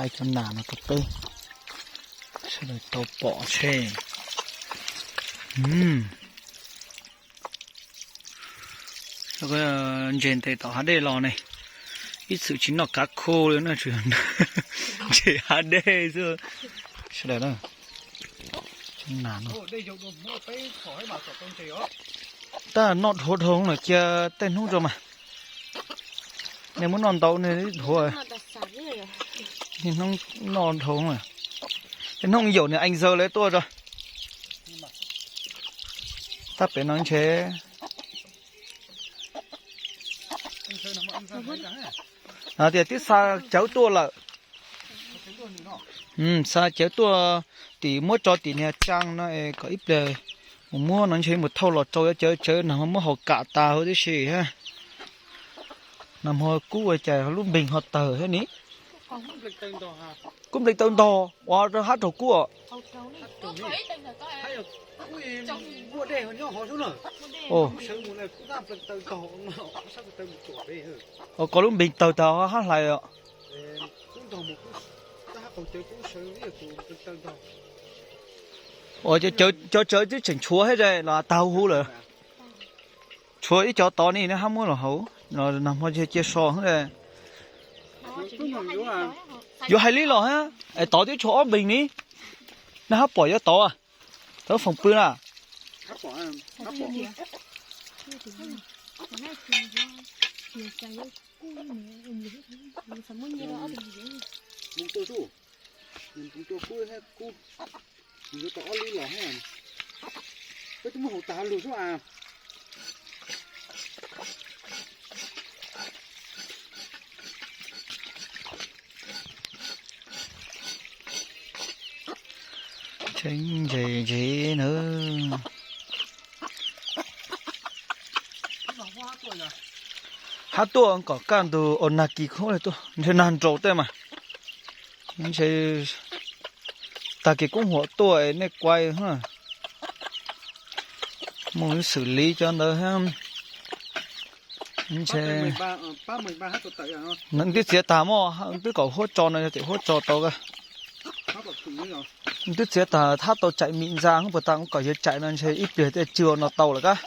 Cov nas no rau peb sawv daws tau pom seb. Ntses ntes tom hav dej los ne, ib txwm tsis noj kav khô li no, tsuas yog ntses hav dej xwb. Sawv daws na, cov nas no. Tab noj dhuav dhau lawm cia tej hnub rau mas. Nej muab noj ntau nej dhuav. Niaj hnub noj dhau. Tej hnub yaum niag ees zaws lawv tuaj tso. Tab pem no ntshe tias twb xa cawv tuaj lawm. Xa cawv tuaj tim muab tso tim niag tsaa no es kom ib pliag mus muab no ntshe mus thauj los rau cawv, cawv nag hmo muab haus kam tas huv tib si. Nag hmo kub ua cas lub npeeg ho tawg thiab ni. Kub nplees taw ntog ua rau hab raug kub. Ua koj lub npeeg tawg tag hab hlais os. Ua cov cawv twb tseem tshuav thiab los tag huv huv lawm. Tshuav ib co tod ni neb hab muab los hauv, nag hmo cia so. Yuav hais li los hab es tod twb tshuav ob npeeg ni. Neb hab pom yuav tod, tod foom pw na. Peb twb muab hauv tas lug xwb as. Tseeb ntses ntsev na. Hab tuaj kom kaj ntug os, nag kis kub tuaj ntshe nag nraum tej mas. Ntshe tag kis kub huam tuaj es nej kuaj mus xwm li cov ntawd. Ntshe twb txiav tag mog, twb kom huab tso no yog tias huab tso tau ka. Twb txiav tag hab tau tsaim mim ntxa puas tas, kom yawg tsaim no ntshe ib pliag tej tsw no tau lawm kab.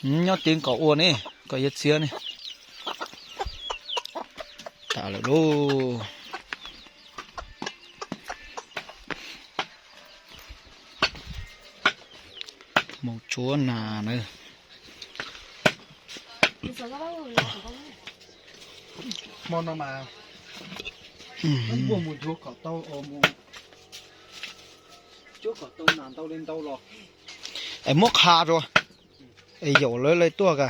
Nyob tiv kom ua ne, kom yawg txiav ne. Tas lawm lauj. Mus tsuav nas na. Hmo no mas npuaj mus yuav kom tau, mus cuab kom tau nas ntau li ntau los es muab qha rau, es yaum lawv lawv tuaj ka.